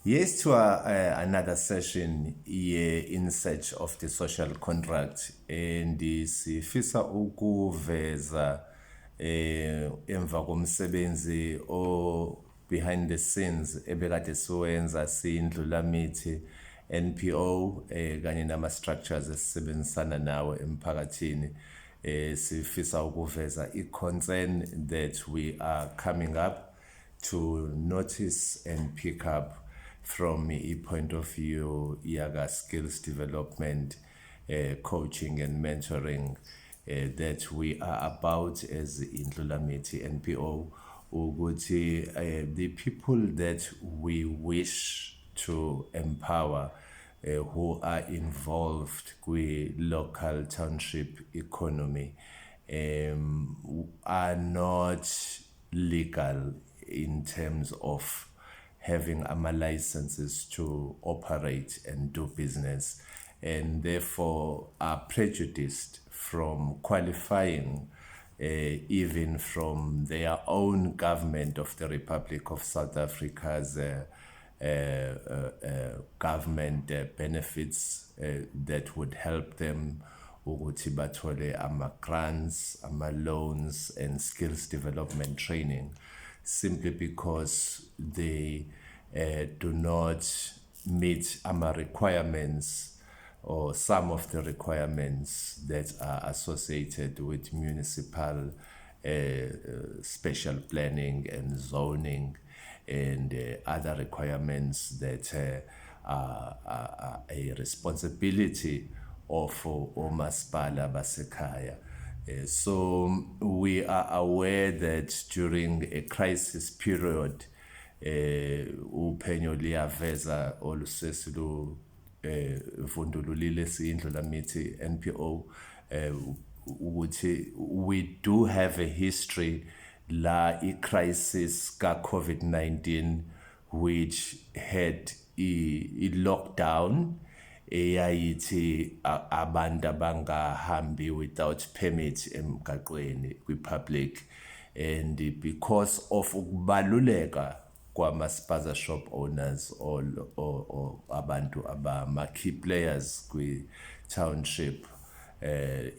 Yes, to another session here in search of the social contract, and sifisa ukuveza emva komsebenzi o behind the scenes ebekade siwenza siyiNdlulamithi NPO kanye nama structures esisebenzisana nawo emphakathini. Sifisa ukuveza i-concern that we are coming up to notice and pick up from a point of view yaka skills development, coaching and mentoring that we are about as Indlulamithi NPO, ukuthi the people that we wish to empower, who are involved kwi local township economy, are not legal in terms of having ama licenses to operate and do business, and therefore are prejudiced from qualifying even from their own government of the Republic of South Africa's government benefits that would help them ukuthi bathole ama-grants, ama-loans and skills development training, simply because they do not meet ama requirements or some of the requirements that are associated with municipal special planning and zoning and other requirements that are a responsibility of omasipala basekhaya. So we are aware that during a crisis period, uphenyo liyaveza olusesilu vundululile siyiNdlulamithi NPO ukuthi we do have a history la i-crisis ka COVID-19, which had i lockdown eyayithi abantu abangahambi without permit emgaqweni kwi-public, and because of ukubaluleka kwama-spaza shop owners or abantu abama-key players kwi-township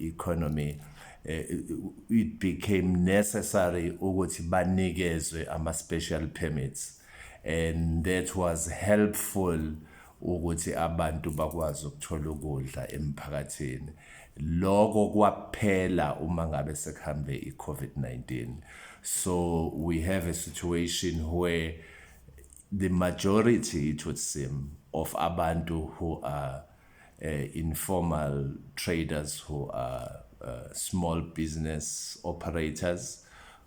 economy, it became necessary ukuthi banikezwe ama-special permits, and that was helpful ukuthi abantu bakwazi ukuthola ukudla emphakathini. Lokho kwaphela uma ngabe sekuhambe i-COVID-19. So we have a situation where the majority, it would seem, of abantu who are informal traders, who are small business operators,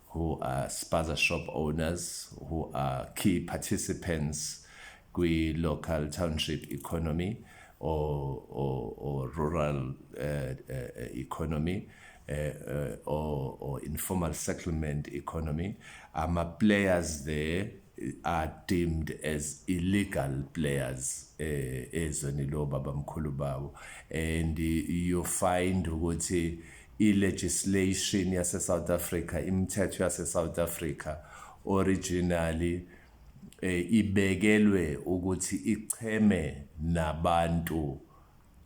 who are spaza shop owners, who are key participants kwi-local township economy or rural economy or informal settlement economy, ama players there are deemed as illegal players ezweni lo babamkhulu bawo. And you find ukuthi i-legislation yase South Africa, imithetho yase South Africa, originally ibekelwe ukuthi icheme nabantu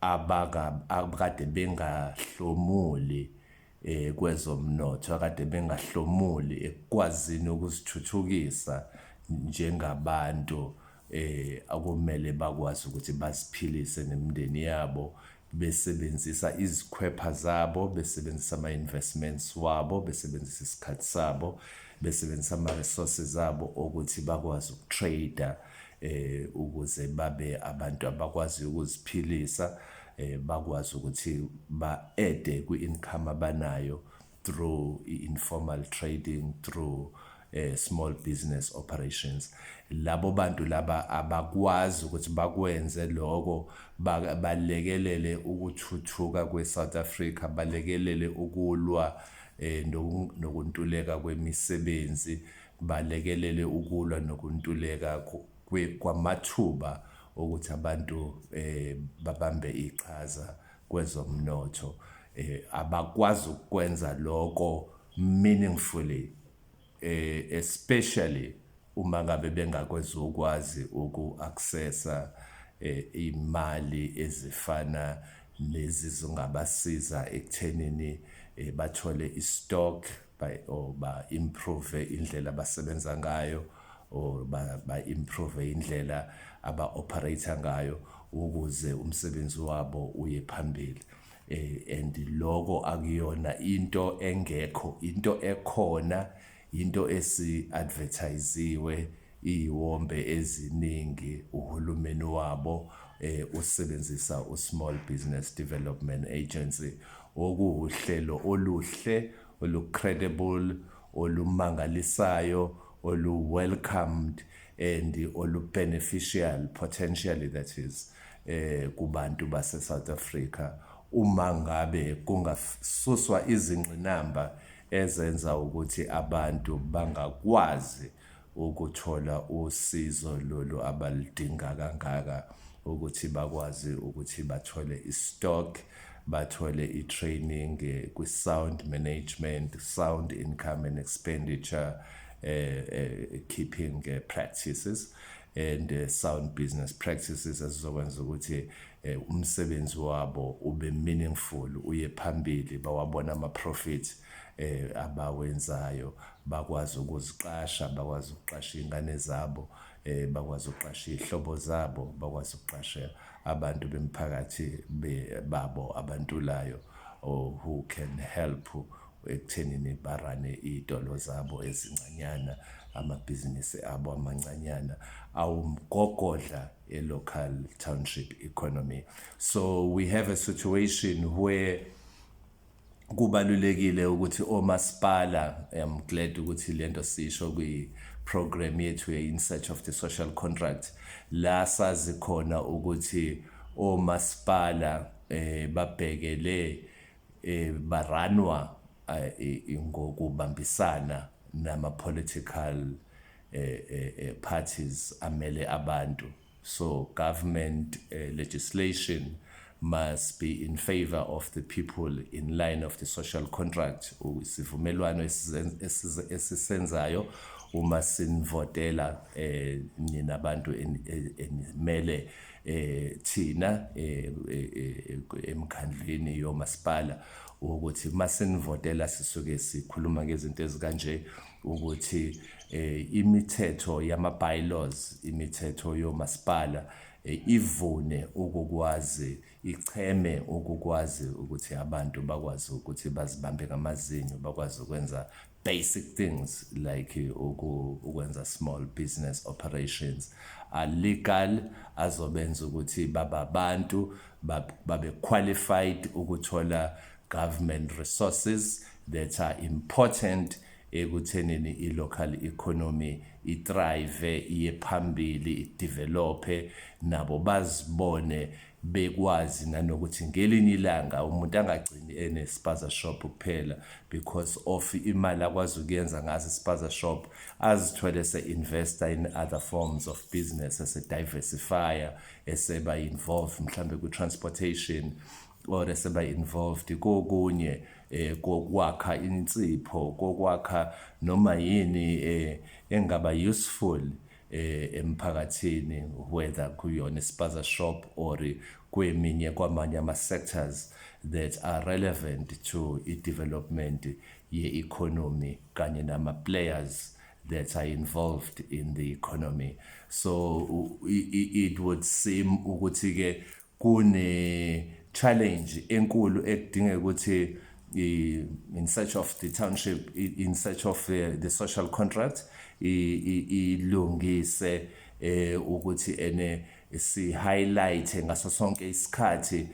abaka abakade bengahlomuli kwezomnotho, akade bengahlomuli ekukwazini ukuzithuthukisa njengabantu akumele bakwazi ukuthi baziphilise nemindeni yabo besebenzisa izikhwepha zabo, besebenzisa ama-investments wabo, besebenzisa isikhathi sabo, besebenzisa ama-resources abo ukuthi bakwazi ukutrade ukuze babe abantu abakwazi ukuziphilisa, bakwazi ukuthi ba-add kwi-income abanayo through i-informal trading, through small business operations. Labo bantu laba abakwazi ukuthi bakwenze lokho, balekelele ukuthuthuka kwe-South Africa, balekelele ukulwa nokuntuleka kwemisebenzi, balekelele ukulwa nokuntuleka kwamathuba ukuthi abantu babambe iqhaza kwezomnotho. Abakwazi ukwenza lokho meaningfully, especially Uma ngabe bengakwezukwazi uku-accessa imali ezifana lezi zingabasiza ekuthenini bathole i-stock or ba-improve indlela abasebenza ngayo or ba-improve indlela aba-operate ngayo ukuze umsebenzi wabo uye phambili. And loko akuyona into engekho, into ekhona, into esi-advertisiwe iziwombe eziningi. Uhulumeni wabo usebenzisa u-Small Business Development Agency, okuwuhlelo oluhle, olu-credible, olumangalisayo, olu-welcomed and olu-beneficial, potentially that is, kubantu base South Africa, uma ngabe kungasuswa izingqinamba ezenza ukuthi abantu bangakwazi ukuthola usizo lolu abaludinga kangaka ukuthi bakwazi ukuthi bathole i-stock, bathole i-training kwi-sound management, sound income and expenditure keeping practices and sound business practices ezizokwenza ukuthi umsebenzi wabo ube meaningful, uye phambili, bawabona ama-profit abawenzayo, bakwazi ukuziqasha, bakwazi ukuqasha iy'ngane zabo, bakwazi ukuqasha iy'hlobo zabo, bakwazi ukuqasha abantu bemphakathi babo abantulayo or who can help ekuthenini ba-rune iy'tolo zabo ezincanyana, amabhizinisi abo amancanyana awumgogodla e-local township economy. So we have a situation where kubalulekile ukuthi omasipala, I'm glad ukuthi lento sisho kwi program yethu ye In Search of the Social Contract, la sazi khona ukuthi omasipala babhekele ba-runwa ngokubambisana nama political parties amele abantu. So government legislation must be in favor of the people in line of the social contract, isivumelwano esisenzayo uma sinivotela nina abantu enimele thina emkhandlwini yomasipala, ukuthi masinivotela sisuke sikhuluma ngezinto ezikanje, ukuthi imithetho yama bylaws, imithetho yomasipala ivune ukukwazi, icheme ukukwazi ukuthi abantu bakwazi ukuthi bazibambe ngamazinyo, bakwazi ukwenza basic things like ukwenza small business operations a-legal azobenza ukuthi bababantu babe qualified ukuthola government resources that are important ekuthenini i-local economy i-thrive, iye phambili, i-develope, nabo bazibone bekwazi nanokuthi ngelinye ilanga umuntu angagcini ene-spaza shop kuphela because of imali akwazi ukuyenza ngaso ispaza shop, azithwele se-investa in other forms of business, ese-diversifya, eseba involved mhlambe kwi-transportation or eseba involved kokunye kokwakha insipho, kokwakha noma yini engaba useful emphakathini, whether kuyona ispaza shop or kweminye kwamanye ama sectors that are relevant to i-development ye-economy kanye nama players that are involved in the economy. So it would seem ukuthi ke kune challenge enkulu ekudingeka ukuthi in search of the township, in search of the social contract ilungise ukuthi ene si highlight ngaso sonke isikhathi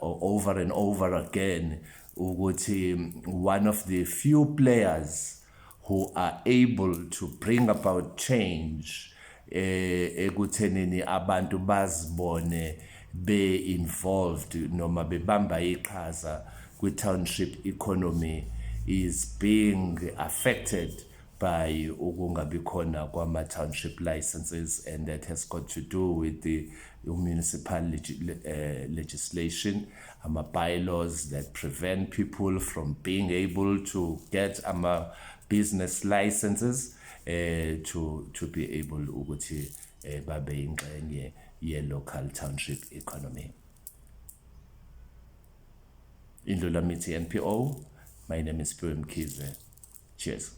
over and over again ukuthi one of the few players who are able to bring about change ekuthenini abantu bazibone be involved noma bebamba iqhaza kwi township economy is being affected by ukungabi khona kwama township licenses, and that has got to do with the municipal legislation, ama bylaws that prevent people from being able to get ama business licenses. to be able ukuthi babe ingxenye ye-local township economy. Indlulamithi NPO, my name is Siphiwe Mkhize. Cheers.